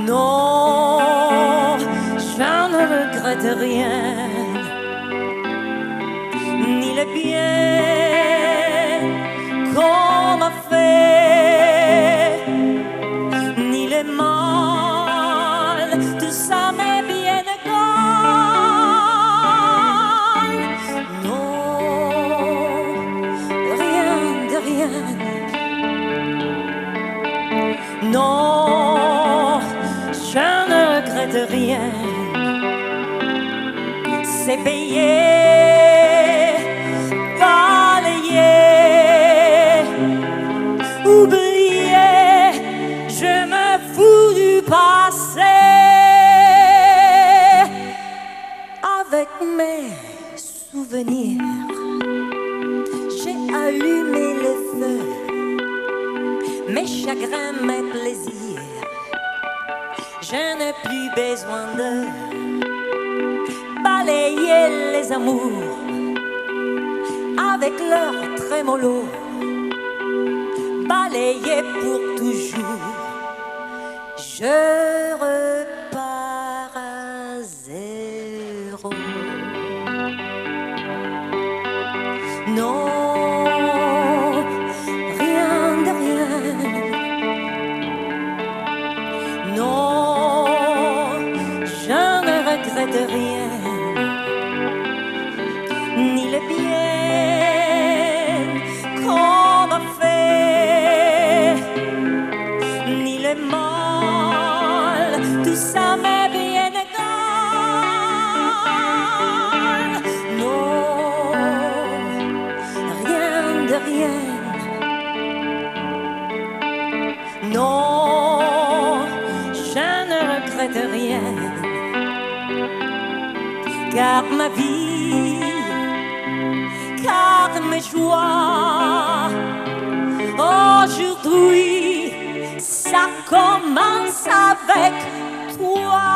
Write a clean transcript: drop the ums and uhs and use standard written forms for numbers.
Non, je ne regrette rien, ni le bien qu'on m'a fait, ni le mal, tout ça m'est bien égal. Non, rien de rien. Non, je ne regrette rien. C'est payé, balayé, oublié. Je me fous du passé. Avec mes souvenirs, j'ai allumé le feu, mes chagrins, mes plaisirs. Je n'ai plus besoin de balayer les amours avec leur trémolo, balayer pour toujours. Je repars à zéro. Non, rien de rien. Non, je ne regrette rien, ni le bien qu'on m'a fait, ni le mal, tout ça m'est bien égal. Non, rien de rien. Non, je ne regrette rien, car ma vie, car mes joies, aujourd'hui, ça commence avec toi.